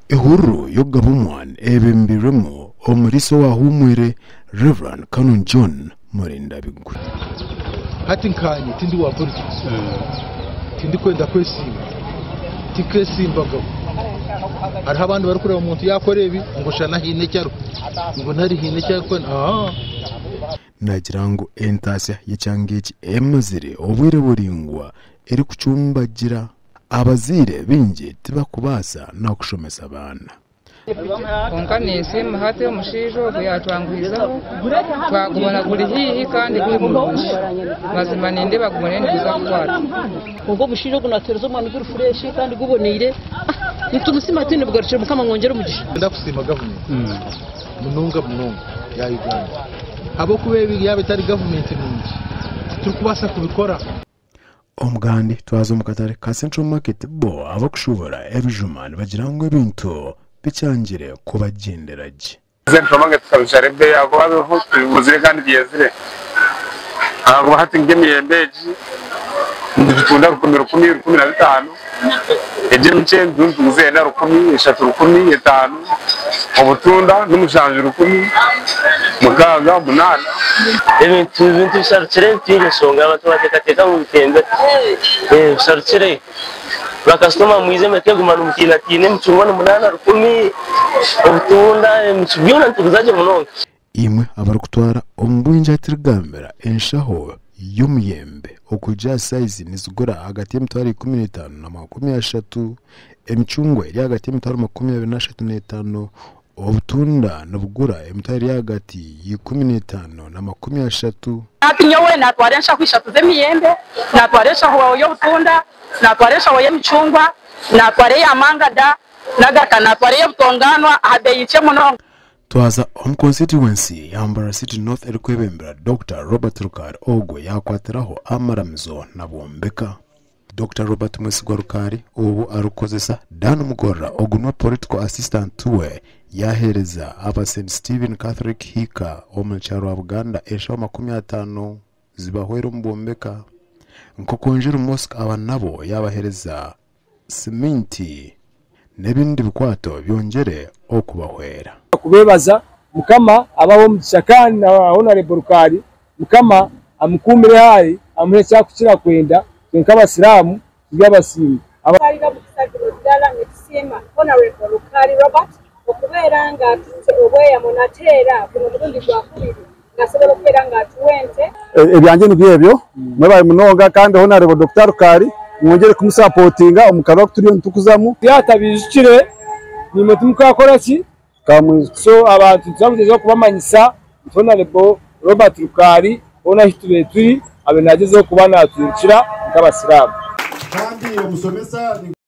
Ehururu y'okugaba omwani eyebembeirwemu omuriisa owahuumwire Rev. Canon John Murindabigwi. Hati nkaanye tindi wa politics, tindikwenda kwesimba, tinkesimbagaho. Hariho abandi barikureeba omuntu yaakora ebi ngu shana haine eki ariho, ngu nari haine eki arikukora. Aa. Naagira ngu entaasya y'ekyanga eki emazire obwire buraingwa erikucumbagira. Abazaire baingi tibarikubaasa n'okushomesa abaana. Kwonka ninsiima hati omushaija ogu yaatwanguhizaho twagubona guri haihi kandi guri murungi. Mazima nindeeba gubone niguza kukwata. Kwonka omushaija ogu naatuheereza omwani guri fureshi kandi guboneire. Nitumusiima twine bugarukiro Mukama amwongyere omugisha. Niinyenda kusiima gavumenti munonga munonga ya Uganda ahabw'okuba ebi yaaba etari gavumenti nungi titurikubaasa kubikora. Omugandi twaza omu katare ka Central Market bo abakushuubura ebijuma nibagira ngu ebintu bikyangire kubagyendera gye. Central Market tukabishara ebeeyi ahakuba biriho tubiguzire kandi byezire ahakuba hati nk'emiyembe egi nitugitunda rukumi rukumi, 15,000, egi emikye nituguza ena rukumi, eshatu rukumi, etaano, obutunda ni mushanju rukumi, mukaaga, munaana. Ebintu bisharukire bitiine nshonga abantu nibateekateeka ngu bitembire. Bisharukire. Bakasitoma mwije mureke kuguma nimutiinatiina emicungwa ni munaana rukumi, obutunda, byona nituguza gye munonga. Imwe abarikutwara omu bwingi atirigambira enshaho y'omuyembe okuruga aha sayizi nizigura ahagati y'emitwaro 15 na 30, emicungwa eri ahagati y'emitwaro 23 na 5, obutunda nibugura emitwaro eri ahagati ya 15 na 30. Hati nyowe natwara enshaho ishatu z'emiyembe, natwara enshaho y'obutunda, natwara enshaho y'emicungwa, natwara eya mangada, nagaruka natwara ey'obutonganwa aha beeyi nkye munonga. Twaza omu constituency ya Mbarara City North erikwebembera Dokita Robert Rukari ogwo yakwatiraho amaramizo na Bwombeka. Dokita Robert Mwesigwa Rukari obu arikukozesa Dan Mugorora ogu niwe political assistant we yaheereza aba St Stephen Catholic Hiika omu kyaro Buganda enshaho 50 zibahwera omu Bwombeka. Nkokonjuru Mosque aba nabo yabaheereza siminti n'ebindi bikwato byongyere okubahwera. Kubebaza Mukama abahe omugisha kandi na Honorable Rukari Mukama amukuumire haahi amuhe ekyakukira kwenda twe nk'abasiraamu turi abasiimi. Twalina omukisa guno ddala ne tusiima Honorable Rukari Robert okubeera ng'atutte obweyamo nate era guno omulundi gwakubiri ng'asobola okubeera ng'atuwa ente. Ebyangye nibyo ebyo, mwebare munonga kandi Honorable Dr. Rukari mwongyere kumusapotinga omu karuru aku turiyo nitukuzamu. Yatabijukire nimwe timukakora ki? So abantu nituza kubamanyisa nti Honorable Robert Rukari hoona ahu tube turi abe nagyezaho kuba natwirukira nk'abasiraamu. Kandi omusomesa.